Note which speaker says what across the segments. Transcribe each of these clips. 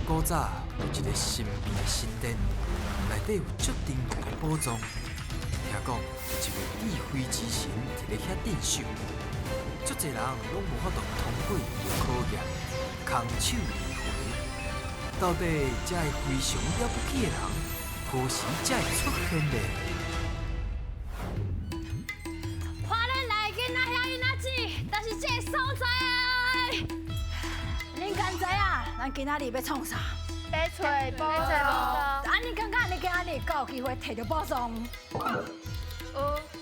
Speaker 1: 古早有一个神秘的神殿，内底有足珍贵的宝藏。听讲有一位智慧之神伫咧遐镇守，足济人拢无法度通过伊的考验，空手而回。到底这个非常了不起的人，何时才会出现呢？
Speaker 2: 花莲来囡仔遐囡仔子，但是这个所在，恁敢知影？咱今仔日欲创啥？
Speaker 3: 欲揣宝藏。
Speaker 2: 啊，你感觉你今仔日够有机会提著宝藏？
Speaker 3: 有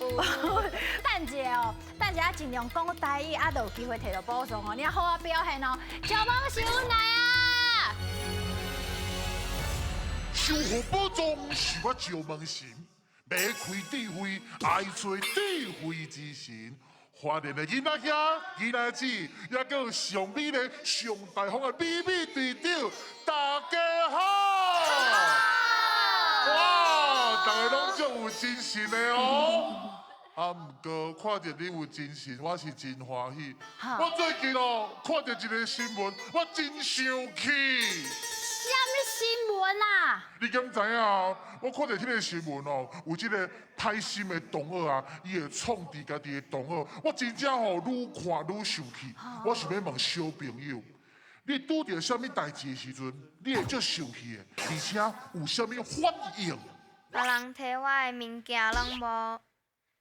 Speaker 3: 有。
Speaker 2: 等一下哦，等一下尽量讲台语，啊，就有机会提著宝藏哦。你要好好表现哦，小帮手来啊！
Speaker 4: 收获宝藏是我石门神，欲开智慧，爱揣智慧之神。花莲的囡仔兄、囡仔姊，也阁有上美丽、上大方的美美队长，大家好！哇，大家拢足有精神的哦。啊，毋过看著你有精神，我是真欢喜。我最近哦，看著一个新闻，我真生气。
Speaker 2: 啥物新闻啊？
Speaker 4: 你敢知影？我看著彼个新闻哦，有这个歹心的同学啊，伊会创治家己的同学，我真正吼愈看愈生气。我想欲问小朋友，你拄著啥物代志的时阵，你会足生气的，而且有啥物反应？
Speaker 3: 别人提我的物件，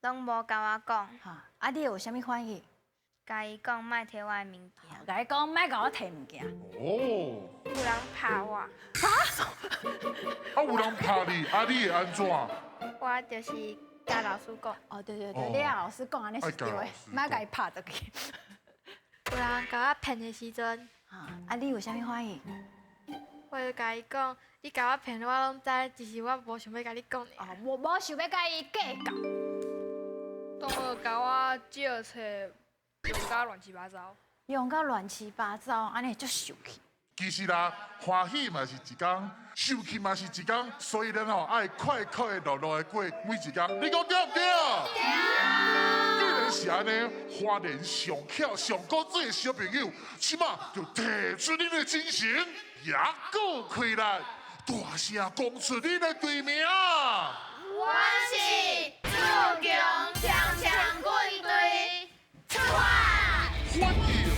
Speaker 3: 拢无共我讲。
Speaker 2: 啊，你有啥物反应？
Speaker 3: 共伊讲莫提我的物件。
Speaker 2: 共伊讲莫共我提物件。
Speaker 4: 哦。
Speaker 3: 有人拍我。
Speaker 2: 哈？
Speaker 4: 啊，有人拍你，啊，你会按怎？
Speaker 3: 我就是共老师讲。
Speaker 2: 哦，对对对，你共老师讲按呢是对的，莫共伊拍转去。
Speaker 3: 有人共我骗的时阵。
Speaker 2: 啊，你有啥物反应？
Speaker 3: 我就共伊讲，你共我骗，我拢知，只是我无想欲共你讲。
Speaker 2: 哦，无想欲共伊计较。
Speaker 5: 同学共我借册，用甲乱七八糟。
Speaker 2: 用甲乱七八糟，按呢会足生气。
Speaker 4: 其实啦，欢喜嘛是一工，生气嘛是一工，所以咱吼爱快快乐乐的过每一工。你讲对毋对？
Speaker 3: 对。
Speaker 4: 既然是按呢，花莲上巧上古锥的小朋友，这马就提出恁的精神，也阁开力，大声讲出恁的队名。
Speaker 3: 阮是自强强强军队，出发！
Speaker 4: 欢迎光临。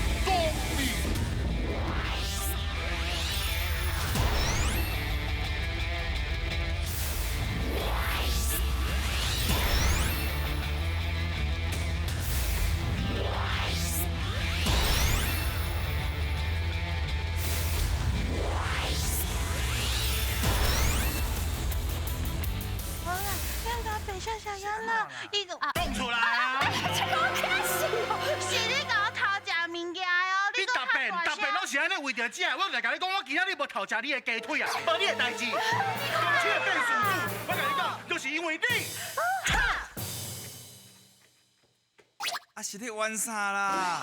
Speaker 6: 讲出来啊！
Speaker 7: 是你共我偷食物件哦！
Speaker 6: 你逐遍逐遍拢是按呢为著食，我来共你讲，我今仔日无偷食你的鸡腿啊，无你的代志。公司的变事主，我共你讲，就是因为你。
Speaker 8: 啊，是咧冤啥啦？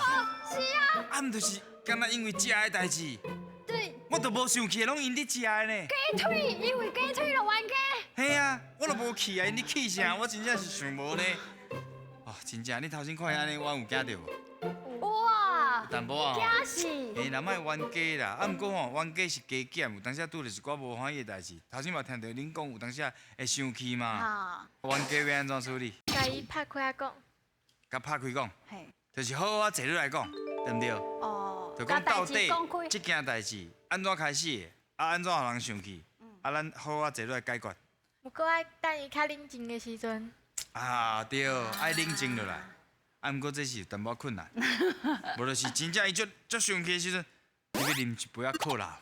Speaker 2: 是啊。
Speaker 8: 啊，毋就是敢若因为食的代志。
Speaker 2: 对。
Speaker 8: 我都无生气，拢因咧食的呢。
Speaker 2: 鸡腿，因为鸡腿就冤家。
Speaker 8: 嘿啊，我都无气啊，𪜶咧气啥？我真正是想无呢。哦，真正，你头先看彼按呢，我有惊著无？
Speaker 2: 哇！
Speaker 8: 有淡薄仔
Speaker 2: 惊死！
Speaker 8: 嘿啦，莫冤家啦，啊，毋过吼，冤家是加减，有当时拄著一寡无欢喜的代志。头先嘛听著恁讲，有当时会生气嘛。冤家欲按怎处理？
Speaker 3: 共伊拍开讲。
Speaker 8: 共拍开讲。
Speaker 2: 嘿。
Speaker 8: 就是好好坐落来讲，对毋对？
Speaker 2: 哦。
Speaker 8: 就讲到底这件代志按怎开始的，啊，按怎予人生气，啊，咱好好坐落来解决。
Speaker 3: 毋过爱等伊较冷静的时阵。
Speaker 8: 啊，对，爱冷静落来。啊，毋过这是有淡薄困难，无就是真正伊足足生气的时阵，你欲啉一杯仔可乐。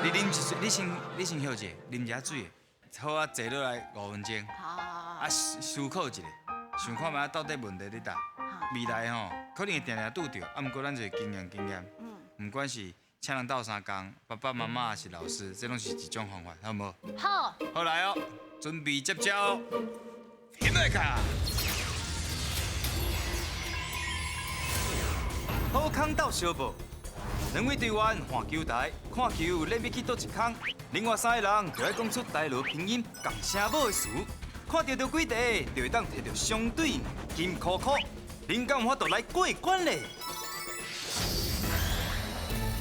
Speaker 8: 你啉一水，你先歇者，啉一下水，好啊，坐落来5分钟，啊思考一下，想看觅到底问题伫佗。未来吼，可能会定定拄著，啊，毋过咱就经验经验，毋管是请人斗相共，爸爸妈妈抑是老师，这拢是一种方法，好无？
Speaker 2: 好。
Speaker 8: 好来哦，准备接招，起来卡。好康斗相报，两位队员换球台，看球练欲去佗一空。另外三个人就爱讲出台罗拼音仝声母的词，看著著几题，就会当提著相对金箍箍。恁敢有法度来过关咧？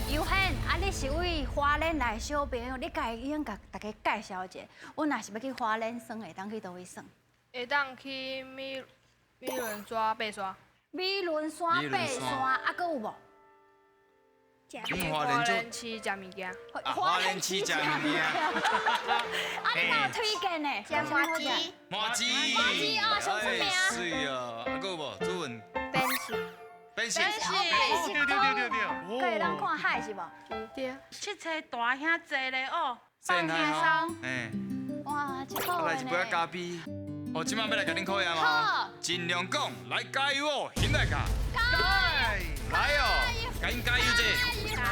Speaker 2: 尤宪，啊，你是位花莲来的小朋友，你家会用共大家介绍一下，阮若是欲去花莲耍，会当去佗位耍？
Speaker 5: 会当去美仑山爬山。
Speaker 2: 美仑山爬山，啊，阁有无？
Speaker 8: 花莲
Speaker 5: 市食物件。
Speaker 8: 花莲市食物件。
Speaker 2: 啊，你敢有推荐的？
Speaker 7: 食麻糬。
Speaker 8: 麻糬。
Speaker 2: 麻糬啊，上出名。
Speaker 8: 水哦，啊，阁有无？主文。
Speaker 7: 变形。
Speaker 8: 变形。
Speaker 2: 变形。
Speaker 6: 对对对对对。
Speaker 2: 阁会当看海是无？
Speaker 5: 对。
Speaker 3: 七星大遐济咧哦，
Speaker 8: 放轻松。哎。
Speaker 2: 哇，真好
Speaker 8: 来一杯咖啡。哦，这摆欲来共恁考验哦，尽量讲，来加油哦，起来卡。
Speaker 2: 加油！
Speaker 8: 来哦，赶紧加油者。
Speaker 3: 加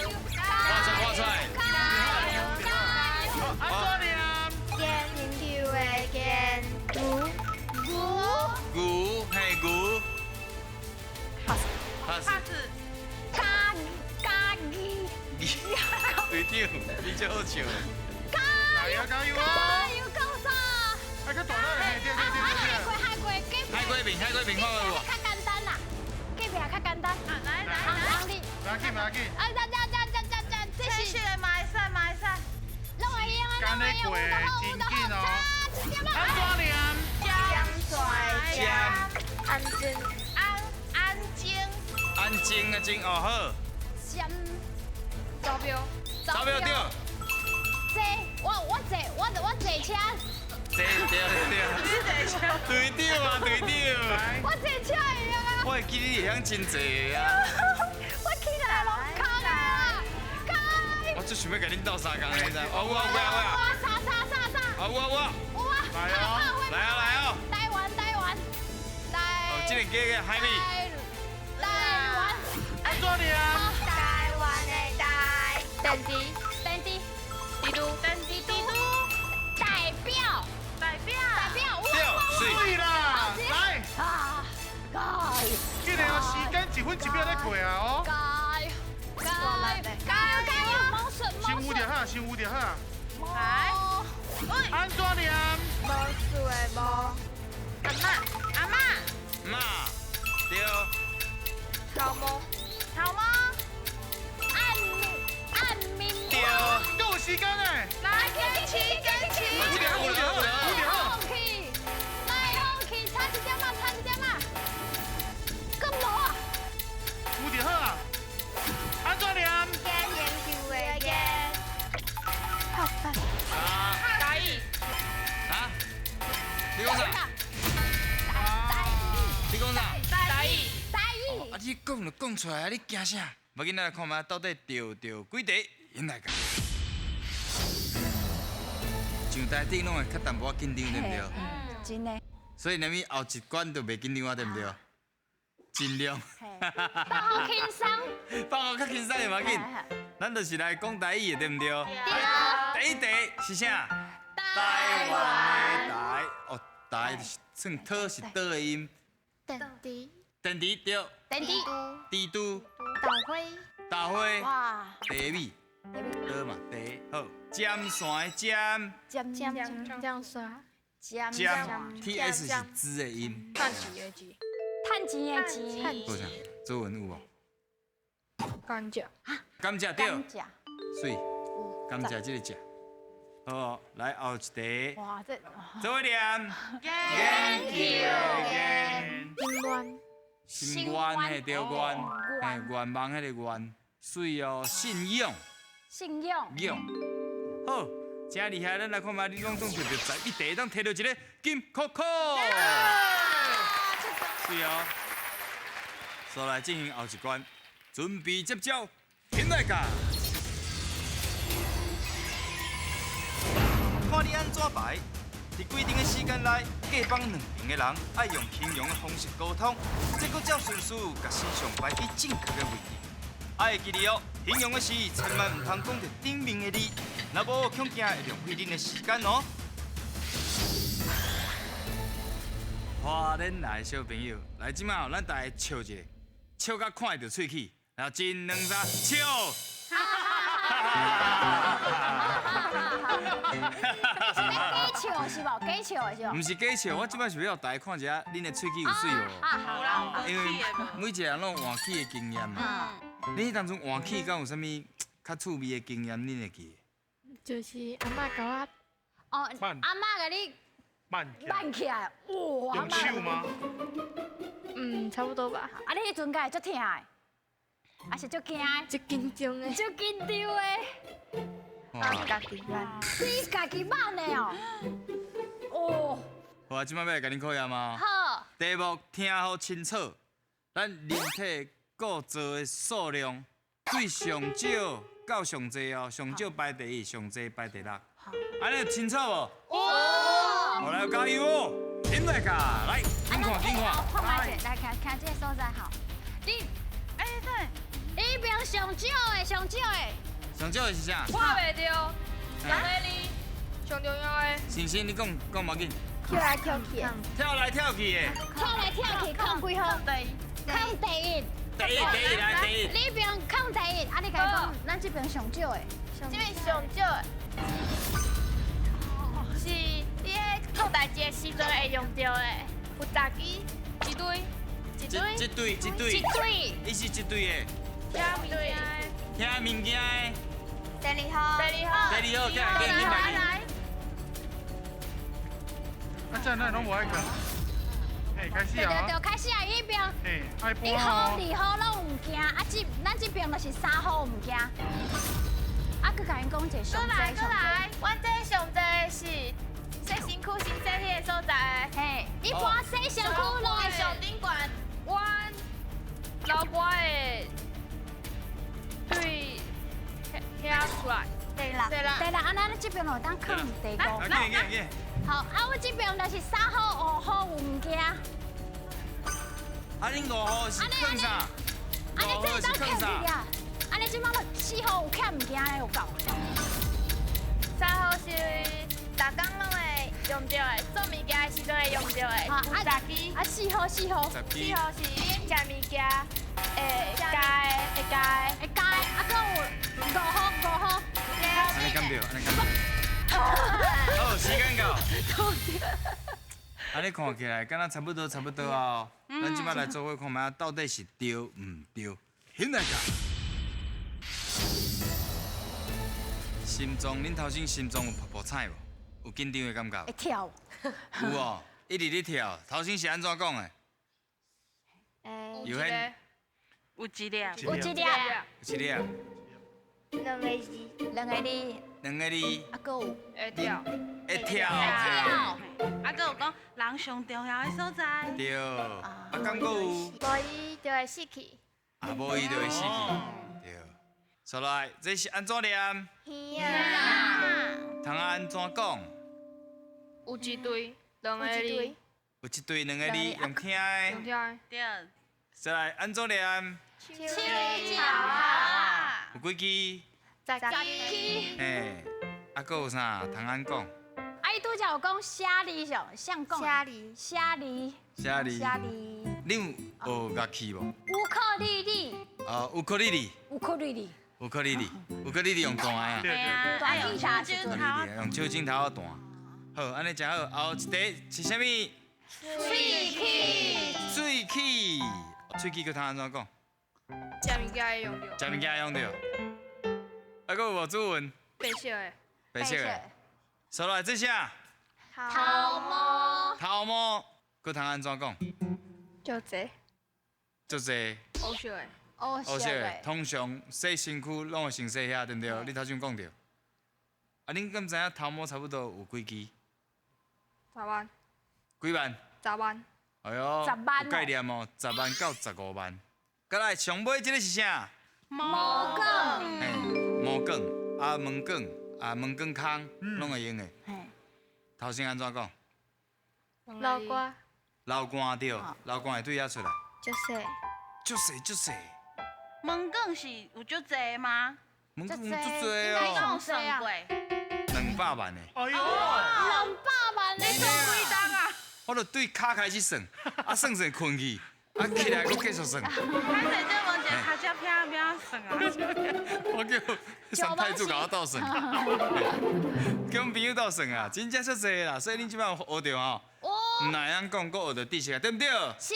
Speaker 3: 油！
Speaker 8: 画出来，画出来。
Speaker 2: 加油！加油！
Speaker 6: 安怎念？
Speaker 7: 坚球的坚，牛牛
Speaker 8: 牛嘿牛。
Speaker 3: pass。
Speaker 2: 加加义。
Speaker 8: 队长，你真好笑。
Speaker 2: 加油！
Speaker 6: 加油！
Speaker 2: 加油！够啥？
Speaker 6: 哎，较大粒，对对对对。
Speaker 2: 海过海过，
Speaker 8: 海过面，海过面，看过无？
Speaker 2: 较简单啦，隔壁较简单。
Speaker 3: 来来
Speaker 2: 来，
Speaker 6: 来紧来紧。
Speaker 2: 啊，这这这这这这，这是。
Speaker 3: 这嘛会使嘛会使。
Speaker 2: 拢会用啊，拢会用，有就好，有就好，差一点仔。
Speaker 6: 安怎念？
Speaker 7: 尖帅
Speaker 8: 尖。
Speaker 7: 安静
Speaker 3: 安安静。
Speaker 8: 安静啊静哦好。
Speaker 2: 尖。
Speaker 5: 招标。
Speaker 8: 招标对。
Speaker 2: 坐，我坐我坐车。
Speaker 8: 坐对对对。
Speaker 3: 你坐车。
Speaker 8: 队长啊队长。
Speaker 2: 我坐车会用啊。
Speaker 8: 我会记你会晓真济啊。
Speaker 2: 我起来拢空啊，空。
Speaker 8: 我最想欲共恁斗相共的，你知？哦有啊有啊有啊。
Speaker 2: 三三三三。
Speaker 8: 啊有啊有啊。
Speaker 2: 有啊。
Speaker 6: 来哦
Speaker 8: 来啊来哦。
Speaker 2: 台湾台湾。台。
Speaker 8: 哦，这个叫个海米。
Speaker 2: 台湾。
Speaker 6: 安怎念？
Speaker 7: 台湾的台。
Speaker 5: 电池。
Speaker 2: 电池。
Speaker 5: 滴嘟。
Speaker 3: 电池滴嘟。
Speaker 2: 代表。
Speaker 3: 代表。
Speaker 2: 代表。
Speaker 8: 对，
Speaker 6: 对啦，来。
Speaker 2: 啊，加油！
Speaker 6: 今日时间1分1秒咧过啊哦。
Speaker 2: 加油！加油！加油！加油！毛笋，
Speaker 6: 先有就好，先有就好。
Speaker 2: 来。
Speaker 6: 安怎念？
Speaker 7: 无数的无。
Speaker 3: 阿嬷，阿嬷。
Speaker 8: 妈，对。
Speaker 5: 头毛。
Speaker 3: 头毛。
Speaker 2: 按按面。
Speaker 8: 对。
Speaker 6: 够有时间嘞。
Speaker 3: 来，坚持，坚持。
Speaker 6: 有就好，有就好，有就好。
Speaker 2: 放弃，来放弃，差一点仔，差一点仔。更无啊。
Speaker 6: 有就好啊。安怎念？
Speaker 7: 研研究的研。
Speaker 2: pass pass。
Speaker 5: 台语。
Speaker 8: 啊？你讲啥？你讲啥？
Speaker 5: 台语。
Speaker 2: 台语。
Speaker 8: 啊！你讲就讲出来，你惊啥？无紧，咱来看觅到底对著几题，𪜶来共。上台顶拢会较淡薄仔紧张，对毋对？
Speaker 2: 真的。
Speaker 8: 所以连咪后一关就袂紧张啊，对毋对？尽量。
Speaker 2: 放好轻松。
Speaker 8: 放好较轻松就无要紧。咱就是来讲台语的，对毋对？
Speaker 2: 对。
Speaker 8: 第一题是啥？台湾的台，哦，台算讨是倒的音。
Speaker 7: 电池。
Speaker 8: 电池对。
Speaker 2: 电池。
Speaker 8: 蜘蛛。
Speaker 7: 豆花。
Speaker 8: 豆花。
Speaker 2: 哇。
Speaker 8: 茶米。茶嘛茶好。尖线的尖。
Speaker 2: 尖
Speaker 5: 尖尖线。
Speaker 2: 尖。
Speaker 8: 尖。T S 是滋的音。
Speaker 5: 趁钱的钱。
Speaker 2: 趁钱的钱。
Speaker 8: 多啥？作文有无？
Speaker 5: 甘蔗。
Speaker 8: 甘蔗对。
Speaker 2: 甘蔗。
Speaker 8: 水。甘蔗这个蔗。好，来后一题。
Speaker 2: 哇，这。
Speaker 8: 做伙念。
Speaker 3: 研究
Speaker 8: 研。
Speaker 7: 心愿。
Speaker 8: 心愿嘿，对愿，嘿愿望彼个愿，水哦，信仰。
Speaker 2: 信仰。
Speaker 8: 仰。好，真厉害，咱来看觅，你拢总摕著11题，当摕著一个金扣扣。水哦。所来进行后一关，准备接招，起来噶。看你按怎排，伫规定的时间内，各方两边的人爱用形容的方式沟通，这阁照顺序共神像摆去正确的位置。爱会记得哦，形容的时千万毋通讲著顶面的字，若无恐惊会浪费恁的时间哦。花莲来的小朋友，来这摆咱大家笑一下，笑甲看会著喙齿，然后一、两、三，笑！
Speaker 2: 是咧假笑是无？假笑的是无？
Speaker 8: 毋是假笑，我这摆是欲予大家看一下恁的喙齿有媠无？
Speaker 2: 啊，
Speaker 3: 有啦，
Speaker 8: 因为每一个人拢有换齿的经验嘛。你彼当阵换齿敢有啥物較趣味的經驗，恁會記？
Speaker 9: 就是阿嬤共我
Speaker 2: 哦，阿嬤共你
Speaker 6: 挽
Speaker 2: 挽起來，哇！
Speaker 6: 用手嗎？
Speaker 9: 嗯，差不多吧。
Speaker 2: 啊，你彼陣敢會足疼的，還是足驚的？
Speaker 9: 足緊張的。
Speaker 2: 足緊張的。
Speaker 9: 啊，家己挽。
Speaker 2: 你家己挽的哦。哦。
Speaker 8: 好啊，這擺欲來共恁考驗啊。
Speaker 2: 好。
Speaker 8: 題目聽予清楚，咱人體構造的數量對上少到上濟哦，上少排第一，上濟排第六。按呢清楚無？
Speaker 2: 哦。
Speaker 8: 好，來加油哦！點來㗎？來，緊看緊看。
Speaker 2: 看覓者，來徛徛這个所在吼。你，
Speaker 7: 哎對，
Speaker 2: 你邊上少的，上少的。
Speaker 8: 上少的是啥？
Speaker 5: 看袂著，兩个字，上重要的。
Speaker 8: 星星，你講講無緊。
Speaker 9: 跳來跳去。
Speaker 8: 跳來跳去的。
Speaker 2: 跳來跳去，囥幾號？
Speaker 7: 第一。
Speaker 2: 囥第一。
Speaker 8: 第一，第一來第一。
Speaker 2: 你邊囥第一，啊你共伊講，咱這邊上少的。
Speaker 3: 這邊上少的。是你咧做代誌的時陣會用著的，有十支，
Speaker 5: 一堆，
Speaker 3: 一堆，
Speaker 8: 一堆，一堆，
Speaker 2: 一堆，
Speaker 8: 伊是一堆的。
Speaker 3: 聽物件的，
Speaker 8: 聽物件的。
Speaker 3: 第二號，第二號，
Speaker 8: 第二號，來來來。
Speaker 6: 啊，這樣咱攏無愛講。嘿，開始啊！
Speaker 2: 對對對，開始啊！彼邊，
Speaker 6: 嘿，愛
Speaker 2: 一號、二號攏毋驚，啊這咱這邊就是三號毋驚。啊，閣共𪜶講一个上濟。
Speaker 3: 閣來閣來，阮這上濟是洗身軀、先洗彼个所在。
Speaker 2: 嘿，一般洗身軀攏會
Speaker 3: 上頂懸。
Speaker 5: 阮流汗的對遐出來。
Speaker 2: 對啦，對啦，對啦，啊，咱這邊就會當囥第五。
Speaker 8: 來，緊緊緊。
Speaker 2: 好，啊，阮這邊就是三號、五號有物件。
Speaker 8: 啊，恁五號是囥啥？
Speaker 2: 按呢這會當囥去啊？按呢這擺就四號有欠物件的有夠。
Speaker 3: 三號是逐工攏會用著的，做物件的時陣會用著的，有十支。
Speaker 2: 啊，四號四號。
Speaker 3: 四號是恁食物件會加的，會加的，
Speaker 2: 會加的。啊，閣有五號五號。
Speaker 8: 按呢敢對？按呢敢對？好，時間到。按呢看起來，敢若差不多差不多啊。咱這擺來做伙看覓，到底是對毋對？現在講。心臟，恁頭先心臟有噗噗彩無？有緊張的感覺？
Speaker 2: 會跳。
Speaker 8: 有哦，一直咧跳。頭先是按怎講的？
Speaker 5: 有一个，
Speaker 7: 有一粒，
Speaker 2: 有一粒，
Speaker 8: 有一粒。
Speaker 9: 兩个字，
Speaker 2: 兩個字，
Speaker 8: 兩個字。
Speaker 2: 啊，閣有
Speaker 5: 會跳，
Speaker 8: 會跳，
Speaker 2: 會跳。
Speaker 7: 啊，閣有講人上重要的所在。
Speaker 8: 對，啊，敢閣有？
Speaker 3: 無伊就會死去。
Speaker 8: 啊，無伊就會死去。對。煞落來，這是按怎念？
Speaker 3: 耳仔。
Speaker 8: 通按怎講？
Speaker 5: 有一對，兩個字。
Speaker 8: 有一對兩個字，用聽的。
Speaker 5: 用聽的。
Speaker 7: 對。
Speaker 8: 煞來按怎念？
Speaker 3: 喙頭啊。
Speaker 8: 有幾支？
Speaker 3: 十支。
Speaker 8: 嘿，啊，閣有啥？通按講？
Speaker 2: 啊，伊拄才有講寫字上，誰講？
Speaker 3: 寫字，
Speaker 2: 寫字，
Speaker 8: 寫字，
Speaker 2: 寫字。
Speaker 8: 你有學樂器無？
Speaker 2: 烏克麗麗。
Speaker 8: 哦，烏克麗麗。
Speaker 2: 烏克麗麗。
Speaker 8: 烏克麗麗，烏克麗麗用彈的啊。
Speaker 7: 對對對。
Speaker 2: 用手指
Speaker 8: 頭。用手指頭彈。好，按呢誠好。後一個是啥物？
Speaker 3: 喙齒。
Speaker 8: 喙齒，喙齒閣通按怎講？
Speaker 5: 食物件會用著。
Speaker 8: 食物件會用著。啊，閣有無主文？
Speaker 5: 白色的。
Speaker 8: 白色的。煞落來這啥？
Speaker 3: 頭毛。
Speaker 8: 頭毛，閣通按怎講？
Speaker 9: 足濟。
Speaker 8: 足濟。
Speaker 5: 烏色的。
Speaker 2: 烏
Speaker 8: 色的。通常洗身軀攏會先洗遐，對毋對？你頭先講著。啊，恁敢知影頭毛差不多有幾支？
Speaker 5: 十萬。
Speaker 8: 幾萬？
Speaker 5: 十萬。
Speaker 8: 哎喲，
Speaker 2: 十萬
Speaker 8: 有概念哦，10萬到15萬。閣來上尾這个是啥？
Speaker 2: 毛管。
Speaker 8: 嘿，毛管啊，毛管啊，毛管空，攏會用的。頭先按怎講？
Speaker 9: 流汗。
Speaker 8: 流汗對，流汗會對遐出來。
Speaker 9: 足細。
Speaker 8: 足細足細。
Speaker 7: 毛管是有足濟嗎？
Speaker 8: 毛管有足濟哦。
Speaker 7: 你敢有算過
Speaker 8: ？200萬的。
Speaker 6: 哎喲。
Speaker 2: 200萬的，
Speaker 7: 你算幾冬啊？
Speaker 8: 我就對跤開始算，啊算算睏去，啊起來閣繼續算。
Speaker 7: 歹勢，這問一个跤只片欲按怎算啊？
Speaker 8: 我叫三太子共我鬥算，叫阮朋友鬥算啊，真正足濟啦，所以恁這擺有學著吼，毋但會曉講，閣學著知識啊，對毋對？
Speaker 2: 是。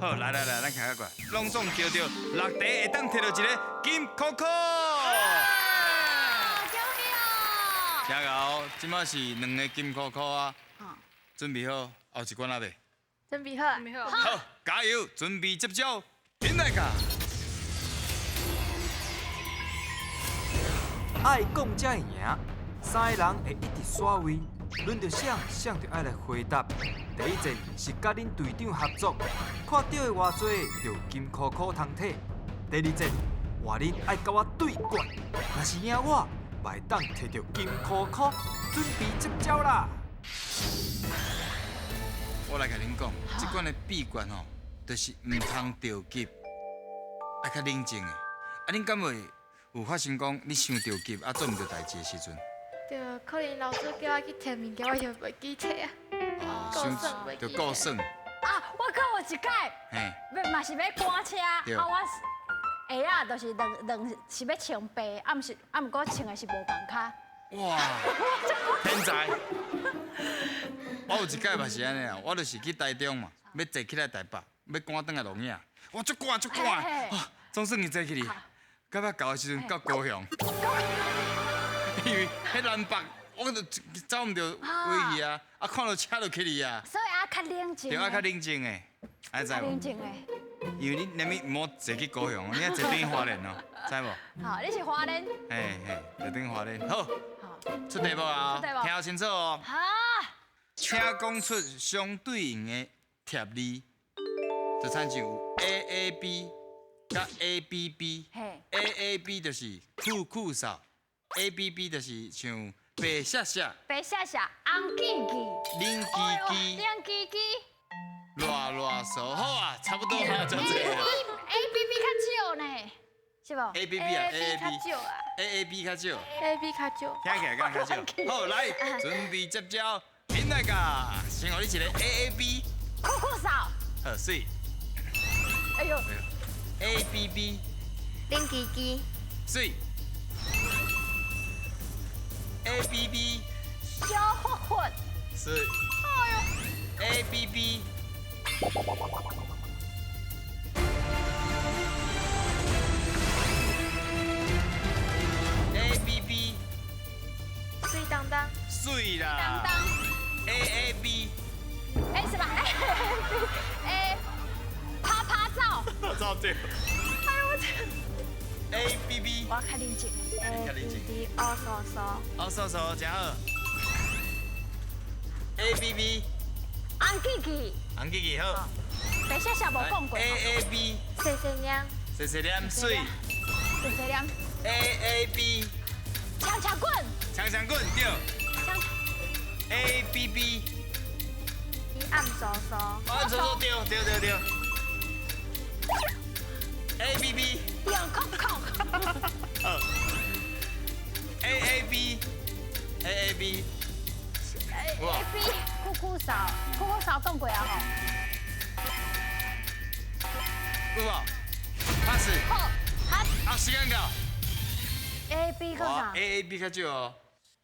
Speaker 8: 好，來來來，咱徛較過來，攏總叫著六題會當摕著一个金扣扣。真𠢕，这马是两个金箍箍啊。准备好，后一关啊未？
Speaker 9: 准备好。
Speaker 5: 准备好。
Speaker 8: 好，加油，准备接招，紧来噶。
Speaker 1: 爱讲才会赢，三个人会一直刷位，轮著谁，谁就爱来回答。第一战是佮恁队长合作，看著的偌济就金箍箍通摕。第二战换恁爱佮我对决，若是赢我，嘛会当摕著金箍箍。准备接招啦！
Speaker 8: 我来共恁讲，这款的秘诀吼，就是毋通著急，爱较冷静的。啊，恁敢会有发生讲你伤著急啊做毋著代志的时阵？
Speaker 9: 对，可能老师叫我去摕物件，我就袂记摕啊。
Speaker 8: 哦，伤就顾算。
Speaker 2: 啊，我阁有一摆，欲嘛是欲赶车，啊我鞋仔就是两两是欲穿白，啊毋是，啊毋过穿的是无仝跤。
Speaker 8: 哇，天才！我有一摆嘛是按呢啊，我就是去台中嘛，欲坐起来台北，欲赶转来录影，我足赶足赶，啊，总算去坐起去，到尾到的时阵到高雄，因为彼南北我就走毋著位去啊，啊看到车就起去啊。
Speaker 2: 所以爱较冷静。
Speaker 8: 对，爱较冷静的，爱知无？
Speaker 2: 冷静的。
Speaker 8: 因为你连物毋好坐去高雄，你爱坐转花莲哦，知无？
Speaker 2: 好，你是花莲。
Speaker 8: 嘿嘿，坐转花莲。好，出题目啊，听清楚哦。
Speaker 2: 好。
Speaker 8: 请讲出相对应的帖字，就亲像有 A A B 佮 A B B。A A B 就是酷酷扫，A B B 就是像白雪雪。
Speaker 2: 白雪雪，红记记。
Speaker 8: 冷叽叽。
Speaker 2: 冷叽叽。
Speaker 8: 热热手，好啊，差不多啊，就这样。
Speaker 2: A B B 较少呢，是无
Speaker 8: ？A B B 啊
Speaker 9: ，A B 较少啊。
Speaker 8: A A B 较少。
Speaker 9: A B 较少。
Speaker 8: 听起来敢较少？好，来，准备接招，紧来噶，先予你一个 A A B。
Speaker 2: 酷酷扫。
Speaker 8: 好，媠。
Speaker 2: 哎呦。
Speaker 8: A B B。
Speaker 9: 冷叽叽。
Speaker 8: 媠。A B B。
Speaker 2: 小混混。
Speaker 8: 是。
Speaker 2: 哎呦。
Speaker 8: A B B。A B B，
Speaker 9: 水当当，
Speaker 8: 水啦，
Speaker 2: 当当
Speaker 8: ，A A B，
Speaker 2: 哎什么 A B A，啪啪照，
Speaker 8: 照对，
Speaker 2: 哎呦我天
Speaker 8: ，A B B，
Speaker 2: 我要较冷静
Speaker 8: ，A B
Speaker 9: B，乌苏苏，
Speaker 8: 乌苏苏真好，A B B。
Speaker 2: 红记记，
Speaker 8: 红记记好。
Speaker 2: 白雪雪无讲过。
Speaker 8: A A B，
Speaker 9: 细细念，
Speaker 8: 细细念媠，
Speaker 2: 细细念。
Speaker 8: A A B，
Speaker 2: 强强棍，
Speaker 8: 强强棍对。A B B，
Speaker 9: 暗酥酥，
Speaker 8: 暗酥酥对对对对。A B B，
Speaker 2: 两空空。
Speaker 8: 好。A A B，A A B。
Speaker 2: A B 酷酷嫂，酷酷嫂讲过啊吼。
Speaker 8: 有无？pass。
Speaker 2: 好，好。
Speaker 8: 啊，时间到。
Speaker 2: A B 较少。
Speaker 8: A A B 较少哦。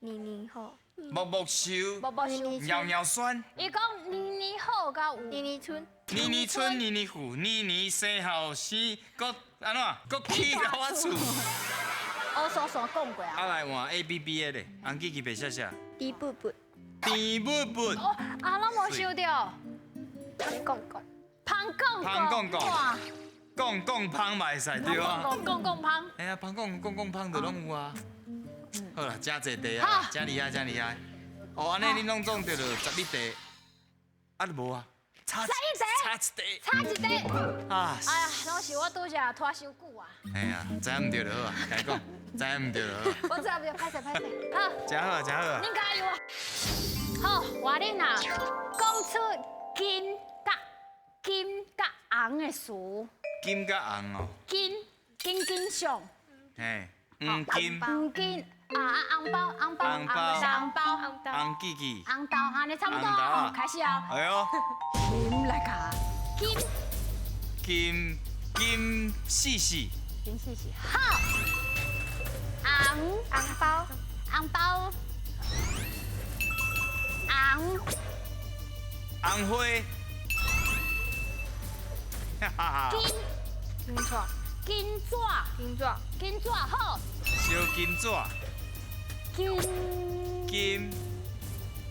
Speaker 9: 年年好。
Speaker 8: 木木树。
Speaker 2: 木木树。
Speaker 8: 尿尿酸。
Speaker 2: 伊讲年年好佮有。
Speaker 9: 年年春。
Speaker 8: 年年春，年年富，年年生后生，阁按怎？阁起老仔厝。
Speaker 2: 乌苏苏讲过啊。
Speaker 8: 啊，来换 A B B 的咧，红记记白写写。
Speaker 9: 甜不不。
Speaker 8: 甜不不。
Speaker 2: 哦，啊，拢无收著。
Speaker 9: 芳公公。
Speaker 2: 芳公公。
Speaker 8: 芳公公。公公芳嘛会使对啊。
Speaker 2: 公公公芳。
Speaker 8: 哎呀，芳公公公芳就拢有啊。好啦，真济题啊，真厉害，真厉害。哦，按呢恁拢总著了11题，啊，无啊，差一题，差一题，
Speaker 2: 差一题。
Speaker 8: 啊！
Speaker 2: 哎呀，拢是我拄才拖伤久啊。
Speaker 8: 哎呀，知影毋对就好啊，共伊讲，知影毋对就好。
Speaker 2: 我知影毋对，歹势歹势。好。
Speaker 8: 真好，真好。
Speaker 2: 恁加油啊！好，换恁啊，讲出金佮金佮红的词。
Speaker 8: 金佮红哦。
Speaker 2: 金金金上。
Speaker 8: 嘿，黄金。
Speaker 2: 黄金啊啊，红包红包
Speaker 8: 红包
Speaker 2: 红包
Speaker 8: 红记记。
Speaker 2: 红豆，按呢差不多，开始啊。
Speaker 8: 哎呦。
Speaker 2: 金来卡，金。
Speaker 8: 金金细细。
Speaker 2: 金细细。好。红
Speaker 9: 红包
Speaker 2: 红包。红
Speaker 8: 红花，哈哈。
Speaker 2: 金
Speaker 5: 金纸
Speaker 2: 金纸
Speaker 5: 金纸
Speaker 2: 金纸好。
Speaker 8: 烧金纸。
Speaker 2: 金。
Speaker 8: 金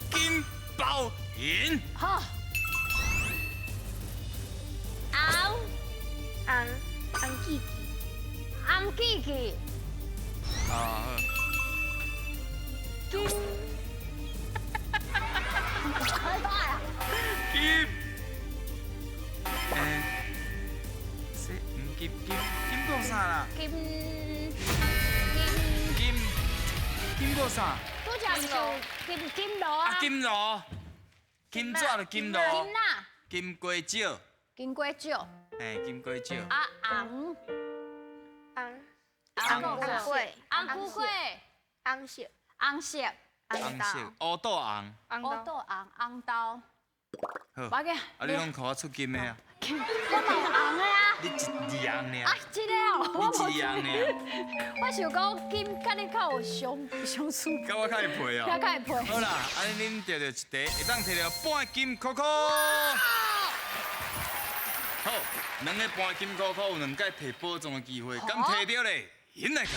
Speaker 8: 金包银。
Speaker 2: 好。红
Speaker 9: 红红记记，
Speaker 2: 红记记。
Speaker 8: 啊好。
Speaker 2: 金。
Speaker 8: 金。金金金过啥啦？
Speaker 2: 金
Speaker 8: 金金过啥？
Speaker 2: 拄则毋是金金炉啊？
Speaker 8: 金炉，金纸就金炉。
Speaker 2: 金哪？
Speaker 8: 金瓜石。
Speaker 2: 金瓜石。
Speaker 8: 哎，金瓜石。
Speaker 2: 啊，红
Speaker 9: 红
Speaker 2: 红
Speaker 9: 红菇
Speaker 2: 红菇粿，
Speaker 9: 红色
Speaker 2: 红色
Speaker 8: 红色乌豆红。
Speaker 2: 乌豆红红豆。
Speaker 8: 好，啊你拢看我出金的啊？
Speaker 2: 我嘛有红的啊！
Speaker 8: 你一字红尔。
Speaker 2: 啊，这个哦，
Speaker 8: 你一字红尔。
Speaker 2: 我想讲金，佮你较有相相似。
Speaker 8: 佮我较会配哦。
Speaker 2: 较会配。
Speaker 8: 好啦，按呢恁得著一题，会当摕著半金箍箍。好，两个半金箍箍有两摆摕宝藏的机会，敢摕著咧？引来看。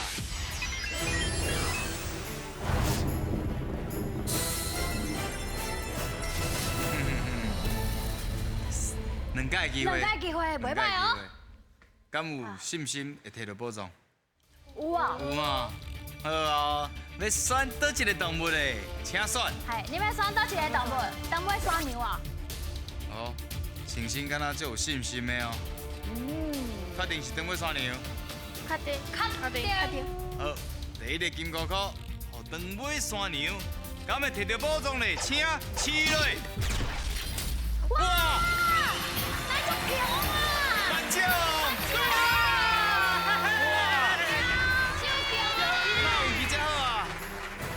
Speaker 8: 两届机会，
Speaker 2: 两届机会，袂歹哦。
Speaker 8: 敢有信心会摕到宝藏？
Speaker 2: 有啊。
Speaker 8: 有啊。好啊，欲选佗一个动物咧，请选。
Speaker 2: 系，你欲选佗一个动物？动物山羊啊。
Speaker 8: 哦，星星敢若足有信心的哦。嗯。确定是长尾山羊？
Speaker 9: 确定，
Speaker 2: 确定，
Speaker 9: 确定。
Speaker 8: 好，第一个金箍箍，予长尾山羊，敢会摕到宝藏咧？请试落。哇！
Speaker 2: 来足强啊！
Speaker 8: 班长！哇！
Speaker 2: 超强啊！
Speaker 8: 那运气真好啊！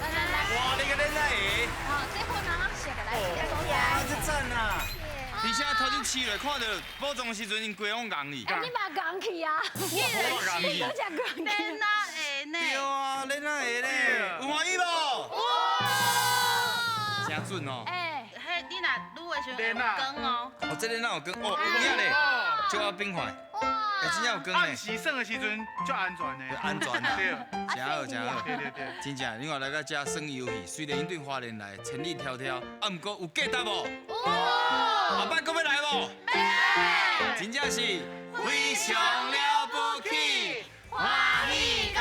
Speaker 2: 来来来！
Speaker 8: 哇，你个练哪个？
Speaker 2: 好，这款人色的来，
Speaker 8: 哇，这赞啊！而且头先试落看到宝藏的时阵，𪜶规拢戆去。
Speaker 2: 哎，你嘛戆去啊？
Speaker 8: 你
Speaker 2: 都只戆去。
Speaker 7: 练哪会呢？
Speaker 8: 对啊，练哪会呢？有欢喜无？哇！真准哦。
Speaker 2: 哎，
Speaker 7: 彼你若撸的时阵有光哦。
Speaker 8: 哦，这个哪有光？哦，有影咧，照我变快。哇！哎，真正有光呢。
Speaker 6: 暗时耍的时阵足安全的。
Speaker 8: 安全啊。
Speaker 6: 对。
Speaker 8: 真好，真好。
Speaker 6: 对对对。
Speaker 8: 真正，你看来到遮耍游戏，虽然𪜶对花莲来，千里迢迢，啊，毋过有价值无？
Speaker 2: 有。
Speaker 8: 后摆阁欲来无？
Speaker 2: 欲。
Speaker 8: 真正是非常了不起，欢喜。